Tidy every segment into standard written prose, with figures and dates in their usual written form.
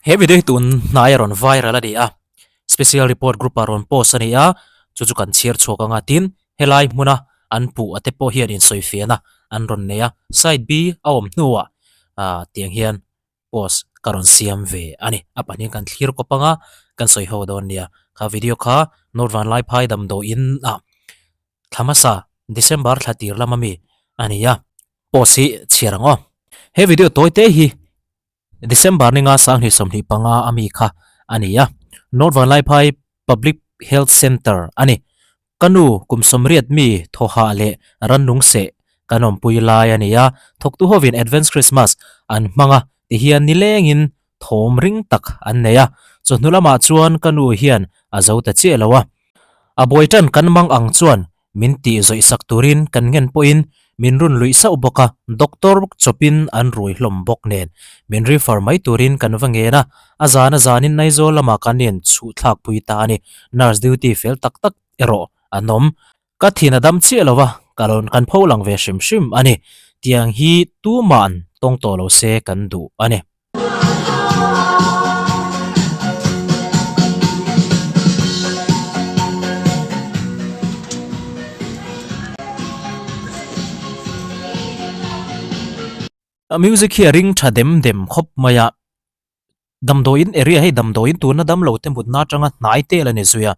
He video hi tun hnai a rawn viral a ni a, special report group ah rawn post a ni a, chu chu kan chhiar chhuak ang a, tin helai hmuna an puh a te pawh hian insawifiahna an rawn nei a, side B a awm hnuah ah tiang hian post ka rawn siam ve a ni. A pahnih kan thlir kawp ang a, kan sawi ho dawn nia. Kha video kha North Vanlaiphai damdawiin ah thla hmasa December thla tir lama mi a ni a, post hi chhiar ang aw. He video tawi te hi December ninga 2025 a mi kha a ni a, North Vanlaiphai Public Health Centre a ni. Ka nu kum 80 mi thawhah leh rannung seh kan awmpui lai a ni a, thawktu hovin Advance Christmas an hmang a tihian nilengin thawm ring tak an nei a, chawhnu lamah chuan ka nu hian a zo ta chiah lo a. A buai tan kan mang ang chuan Min tih zawih sak turin kan ngen pawhin min run luih sauh bawk a, doctor chawpin an rui hlawm bawk nen min refer mai turin kan va ngen a, a zan a zanin Aizawl lamah kan in chhuh thlak pui ta a ni. Nurse duty fel tak tak erawh an awm. Ka thin a dam chiah lo a, ka rawn kan pho lang ve hrim hrim a ni. Tiang hi tuma'n tawng tawh lo se kan duh a ni. A music hi a ring tha dem dem khawp mai a, damdawiin area hei damdawiin tuna damlo te mutna atanga hnai tel a ni zui a.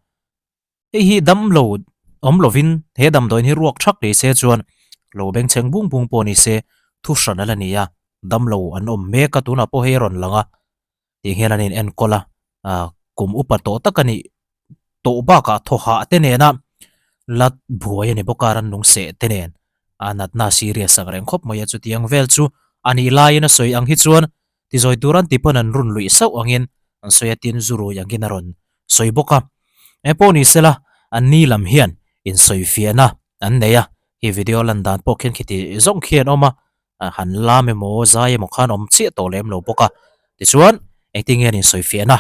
Hei hi damlo awm lovin he damdawiin hi ruak thak ni se chuan lo bengchheng bung bung pawh ni se thu hran a la ni a, damlo an awm mek a tunah pawh hei a rawn lang a tih hian an in enkawl a, ah kum upa tawh tak a nih tawh bakah thaw hah te nena la buai a ni bawk a rannung seh te nen a natna serious ang reng khawp mai a chutiang vel chu a nih laiin a sawi ang hi chuan Tizawi tur an ti pawn an run luih sauh angin an sawi a tin zu rui angin a rawn sawi bawk a. Eng pawh ni sela an ni lam hian insawifiahna an nei a, khi video lan dan pawh khian khiti zawng khi an awm a, han lam emaw zai emaw khan awm chiah tawh lem lo bawk a. Tichuan engtin nge an insawifiahna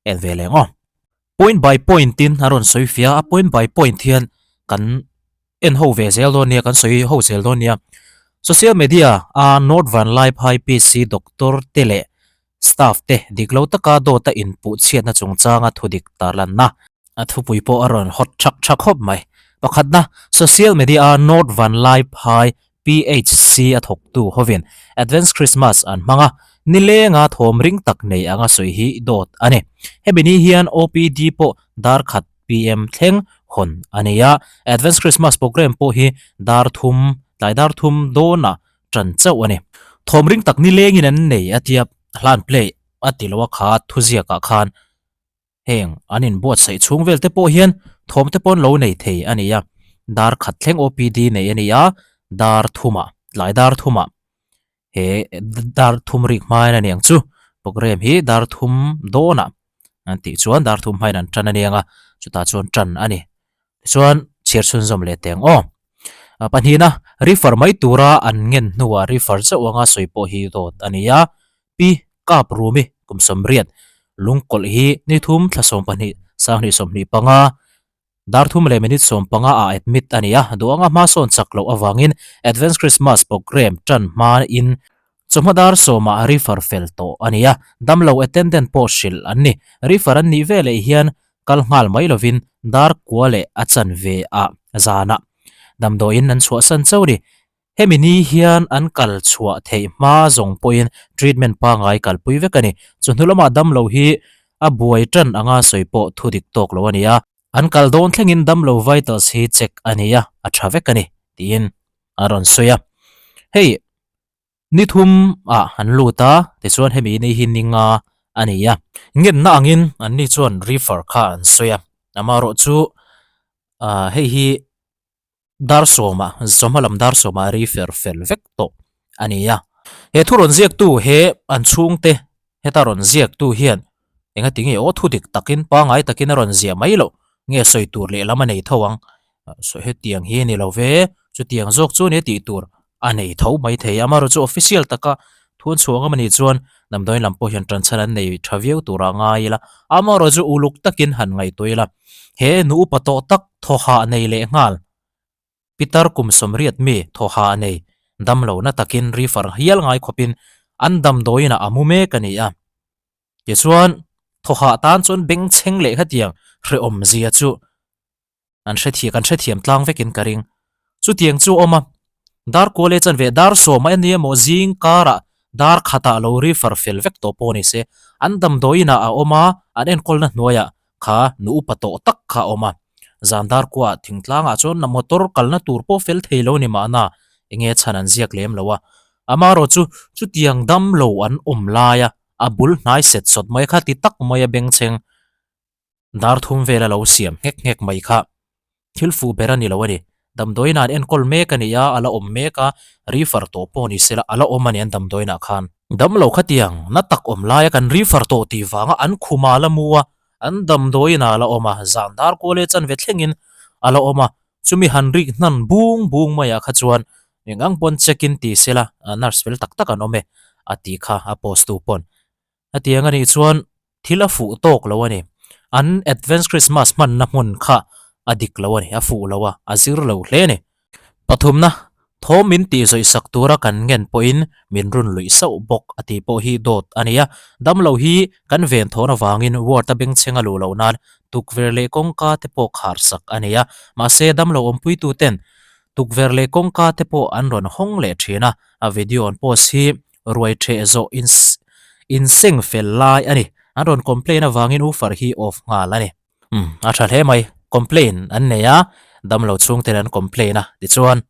en ve leh ang aw. Point by point in a rawn sawi fiah a, point by point hian kan en ho ve zel dawn nia, kan sawi ho zel dawn nia. Social media a North Vanlaiphai PC doctor te leh staff te dik lo taka dawta inpuh chhiatna chungchanga thudik tarlanna. A thupui pawh a rawn hot thak thak khawp mai. Pakhatna, social media a North Vanlaiphai PHC a thawktu hovin Advance Christmas an hmang a, nilenga thawm ring tak nei anga sawi hi dawt a ni. Hemi ni hian OPD pawh dar khat PM thleng hawn a ni a, Advance Christmas programme pawh hi dar thum, tlai dar thum dawnah tan chauh a ni. Thawm ring tak nilengin an nei a tia hlan play a ti lo a kha thuziakah khan Heng an inbuatsaih chhung vel te pawh hian thawm te pawn lo nei thei a ni a, dar khat thleng OPD nei a ni a, dar thumah, tlai dar thumah he dar thum rik hmain a ni ang chu, programme hi dar thum dawnah an tih chuan dar thum hmain an tan a ni ang a, chutah chuan tan a ni. Tichuan chhiar chhunzawm leh teh ang aw. Pahnihna, refer mai tura an ngen hnuah refer chauh anga sawi pawh hi dawt a ni a, Pi Kap Rumi kum 80 lungkawlh hi ni thum thla 12 sanghnih 25 dar thum leh minute 15 ah admit a ni a, duh anga hma sawn chak loh avangin Advance Christmas programme tan hmain chawhma dar sawmah refer fel tawh a ni a, damlo attendant pawh hrilh an ni. Refer an nih veleh hian kal nghal mai lovin dar kua leh a chanve ah zanah damdawiin an chhuahsan chauh a ni. Hemi ni hian an kal chhuah theih hma zawng pawhin treatment pangngai kalpui vek a ni. Chawhnu lamah damlo hi a buai tan anga sawi pawh thu dik tawk lo a ni a. An kal dawn thlengin damlo vitals hi check a ni a, a tha vek a ni, tiin a rawn sawi a. Hei ni thum ah an lut a, tichuan hemi ni hi ni nga a ni a. Ngenna angin anni chuan refer kha an sawi a, amaherawhchu hei hi Dar sawma, chawhma lam dar sawma a ri fer fel vek tawh a ni a. He thu rawn ziaktu he an chhungte heta rawn ziaktu hian engati nge aw thu dik takin pangai takin a rawn ziah mai loh nge sawi tur lehlam a nei tho ang. Hetiang hi a ni lo ve, chutiang zawk chu nia tih tur a nei tho mai thei. Amaherawhchu chu official taka thu an chhuah ngam a nih chuan damdawiin lam pawh hian tanchhan an nei tha viau turah ngai ila. Amaherawhchu uluk takin han ngaihtuah ila, he nu upa tawh tak thawhah nei leh nghal pitar kum 80 mi thawhah nei damlohna takin refer hial ngai khawpin an damdawiinah a mu mek a ni a. Tichuan, thawhah tan chuan bengchheng leh khatiang hrehawm zia chu an hrethiam kan hrethiam tlang vekin ka ring. Chutiang chu a awm a, dar kual e chan ve dar sawm a ania maw zing karah dar khatah lo ri far fel vek tawh pawh ni se, an damdawi inah a awm a, an enkawlna hnuaiah kha nu upa tawh tak kha a awm a. Zan dar kuaah thingtlangah chuan motor kalna tur pawh fel thei lo ni mahna enge chhan an ziak lem lo a. Amaherawh chu chutiang dam lo an awm laia a bul hnai set sawt mai kha ti tak maia bengchheng dar thum vel a lo siam nghek nghek mai kha thil fuh ber a ni lo a ni. Damdawiin an enkawl mek a ni a, a la awm mek a, refer tawh pawh ni sela a la awm a ni an damdawiinah khan. Damlo khatiang na tak awm laia kan refer tawh tih vanga an khuma la mu a, an damdawiinah a la awm a, zan dar kual leh chanve thlengin a la awm a, chumi han rik hnan bung bung maiah kha chuan eng ang pawn check in ti sela nurse fel tak tak an awm e a tih kha a post tu pawn. Hetiang a nih chuan thil a fuh tawk lo a ni. An Advance Christmas hmanna hmun kha a dik lo a ni, a fuh lo a, a zir lo hle a ni. Pathumna, thawm min tih zawih sak tura kan ngen pawhin min run luih sauh bawk a tih pawh hi dawt a ni a. Damlo hi kan ven thawn avangin ward a bengchheng a luh loh nan tukverh leh kawngka te pawh khar sak a ni a. Mahse, damlo awmpuitu ten tukverh leh kawngka te pawh an rawn hawng leh thin a, a video an post hi ruai ṭheh zawh inseng fel lai a ni. An rawn complain avangin woofer hi off nghal a ni. Umm, a ṭha hle mai. Complain an nei a, damlo chhungten an complain a, tichuan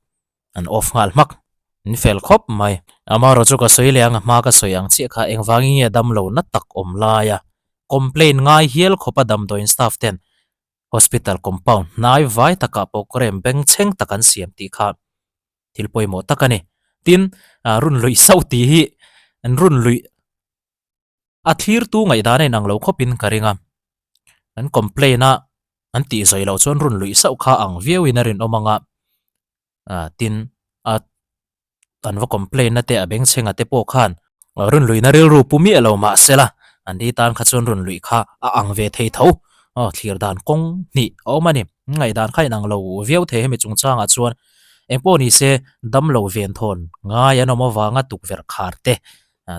an off nghal hmak. An fel khawp mai. Amaherawh chu ka sawi leh ang, a hma ka sawi ang chiah kha engvangin nge damlo na tak awm laia complain ngai hial khawpa damdawiin staff ten hospital compound hnai vai takah pawh rem bengchheng tak an siam tih kha thil pawimawh tak a ni. Tin, run luih sauh tih hi an run luih a thlirtu ngaihdan a inang lo khawpin ka ring a. An complain a, an tih zawih loh chuan run luih sauh kha ang viauin a rinawm ang a. Tin, a an va complain na te a bengchhenga te pawh khan run luihna rilru pu miah lo mahsela an ni tan kha chuan run luih kha a ang ve thei tho. Aw thlir dan kawng hnih a awm a ni. Ngaihdan kha inang lo viau thei hemi chungchangah chuan engpawh ni se damlo venthawn ngai an awm avanga tukverh khar te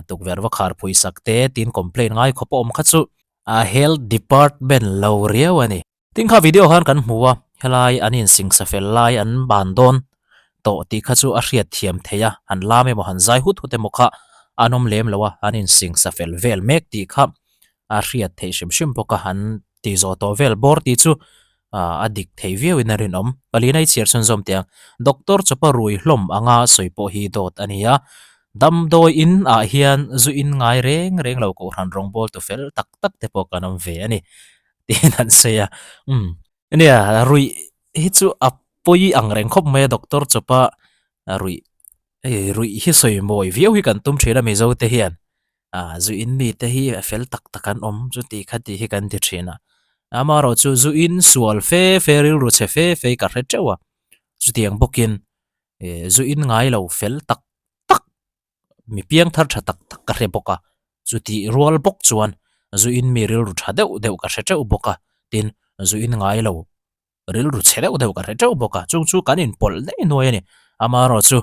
tukverh va khar phui sak te tin complain ngai khawp a awm kha chu a health department lo riau a ni. Tin kha video khan kan hmu a, helai an insingsa fel lai an ban dawn tawh tih kha chu a hriat thiam theih a, han lam emaw han zai hut hut emaw kha an awm lem lo a, an insingsa fel vel mek tih kha a hriat theih hrim hrim bawk a, an ti zawh tawh vel bawr tih chu a dik thei viau in a rinawm. Palina i chhiar chhunzawm teh ang, Doctor chawpa rui hlawm anga sawi pawh hi dawt a ni a, damdawi in ah hian zu in ngai reng reng lo kohhran rawngbawl tu fel tak tak te pawh kan awm ve a ni. tiin an sawi a umm nia ruih hi chu a pawi ang reng khawp mai a doctor chawpa ruih hei ruih hi sawi mawi viau hi kan tum thin a mizo te hian ah zu in mi te hi a fel tak tak an awm chu tih kha tih hi kan ti thin a amaherawh chu zu in sual fe fe rilru chhe fe fe hi ka hre teuh a chutiang bawkin eh zu in ngai lo fel tak tak. mi piang thar tha tak tak ka hre bawk a, chutih rual bawk chuan zu in mi rilru tha deuh deuh ka hre teuh bawk a, tin zu in ngai lo rilru chhe deuh deuh ka hre teuh bawk a, chung chu kan inpawlh daih nuai a ni. Amaherawh chu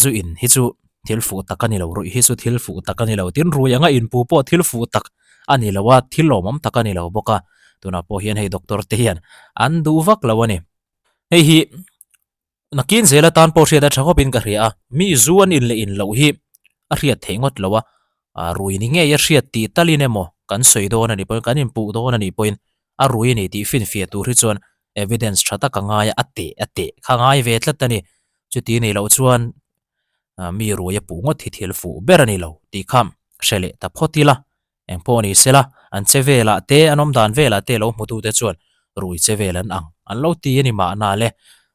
zu in hi chu thil fuh tak a ni lo, ruih hi chu thil fuh tak a ni lo, tin rui anga inpu pawh thil fuh tak a ni lo a, thil lawmawm tak a ni lo bawk a, tunah pawh hian hei doctor te hian an duh vak lo a ni. Hei hi. Nakin zel atan pawh hriat a tha khawpin ka hria a, mi zu an in leh in loh hi a hriat theih ngawt lo a, rui ni ngei a hriat tih talin emaw kan sawi dawn a nih pawhin kan inpuh dawn a nih pawhin a rui a ni tih finfiah tur hi chuan evidence tha tak a ngai a, a teh a teh kha ngai ve tlat a ni. Chuti nih loh chuan mi rui a puh ngawt hi thil fuh ber a ni lo tih kha hre leh ta phawt ila. Eng pawh ni sela, an che velah te, an awm dan velah te lo hmutute chuan rui che vel an ang an lo ti a ni mahna le,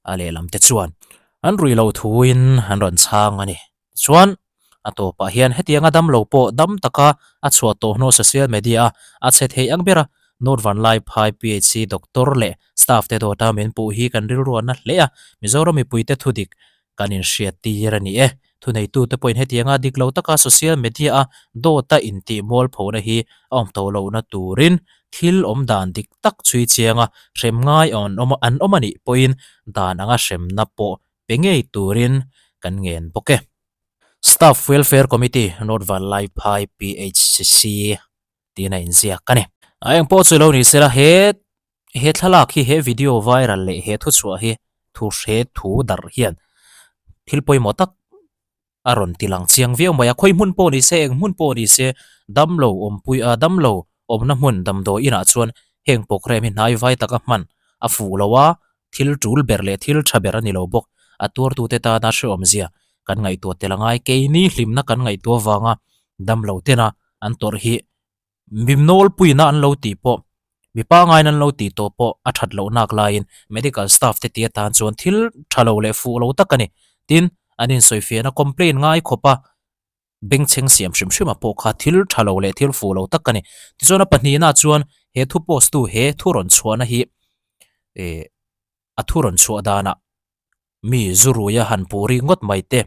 a lehlam te chuan an rui lo thuin an rawn chhang a ni. Tichuan, a tawpah hian hetianga damlo pawh dam taka a chhuah tawh hnu social media a a che thei ang ber a, North Vanlaiphai PHC doctor leh staff te dawta min puh hi kan rilruahna hle a, Mizoram mipuite thudik Kan inhriattir a ni e. Thuneitute pawhin hetianga dik lo taka social media-a dawta intih mualphona hi a awm tawh lohna turin thil awm dan dik tak chhui chianga hrem ngai an awm an awm a nih pawhin dan anga hremna pawh pe ngei turin kan ngen bawk e. Staff Welfare Committee, North Vanlaiphai PHCC. tiin a inziak a ni. A eng pawh chu lo ni sela he he thlalak hi he video viral leh he thuchhuah hi thu hre thu darh hian thil pawimawh tak a rawn ti lang chiang viau mai a, khawi hmun pawh ni se eng hmun pawh ni se damlo awmpui a damlo awmna hmun damdawi inah chuan heng programme hi hnai vai taka hman a fuh lo a, thil tul ber leh thil tha ber a ni lo bawk. A tuartute tana hrehawmzia kan ngaihtuah tel a ngai, keini hlimna kan ngaihtuah avanga damlo tena an tawrh hi Mimnawlpuina an lo tih pawh, mi pangaiin an lo tih tawh pawh a that loh nak laiin medical staff te ti atan chuan thil tha lo leh fuh lo tak a ni. Tin, an insawifiahna complain ngai khawp a, bengchheng siam hrim hrim a pawh kha thil tha lo leh thil fuh lo tak a ni. Tichuan a pahnihna chuan he thu post tu he thu rawn chhuahna hi eh a thu rawn chhuah danah Mi zu rui a han puh ri ngawt mai te,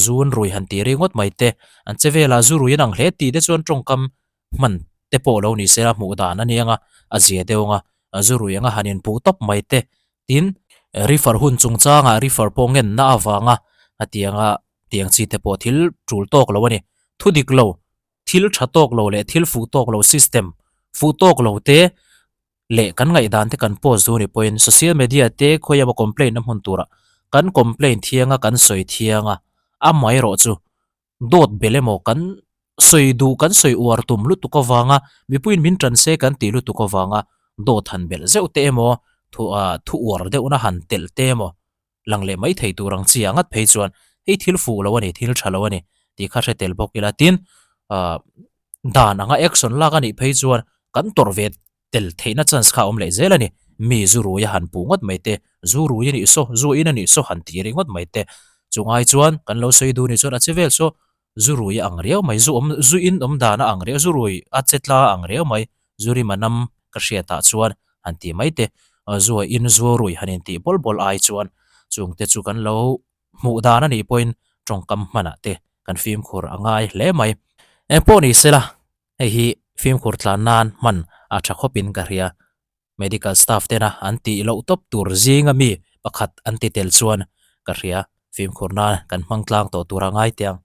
zu an rui han tih ri ngawt mai te, an che velah zu rui an ang hle tih te chuan tawngkam hman te pawh lo ni se a hmuh dan a nia a zia deuh ang a, zu rui anga han inpuh tawp mai te, tin refer hun chungchangah refer pawh ngenna avanga hetianga tiang chi te pawh thil tul tawk lo a ni. Thu dik lo, thil tha tawk lo leh thil fuh tawk lo system fuh tawk lo te leh kan ngaihdan te kan post duh ni pawhin social media te khawi emaw complaint na hmun turah kan complaint thiang a kan sawi thiang a amaherawh chu dawt bel emaw kan sawi duh kan sawi uar tum lutuk avanga mipuiin min tan se kan tih lutuk avanga dawt han belh zeuh te emaw thu ah thu uar deuhna han telh te emaw lang leh mai thei tur ang chi ah ngat phei chuan hei thil fuh lo a ni thil tha lo a ni tih kha hre tel bawk ila tin ah dan anga action lak a nih phei chuan kan tawrh ve tel theihna chance kha a awm leh zel a ni. Mi zu rui a han puh ngawt mai te, zu rui a nih saw, zu in a nih saw han tih ringawt mai te. Chu ngai chuan kan lo sawi duh nih chuan a che vel saw zu rui a ang riau mai, zu awm zu in awm dan a ang riau, zu rui a che tla a ang riau mai, zu rim a nam ka hriatah chuan han tih mai te, zu a in zu rui han intih bawl bawl ai chuan chungte chu kan lo hmuh dan a nih pawhin tawngkam hmanah te kan fimkhur a ngai hle mai. Engpawh ni sela Hei hi fimkhur tlan nan hman a tha khawpin ka hria. Medical staff tena an tih loh tawp tur zinga mi pakhat an ti tel chuan ka hria. Fimkhur nan kan hmang tlang tawh tur a ngai teh ang.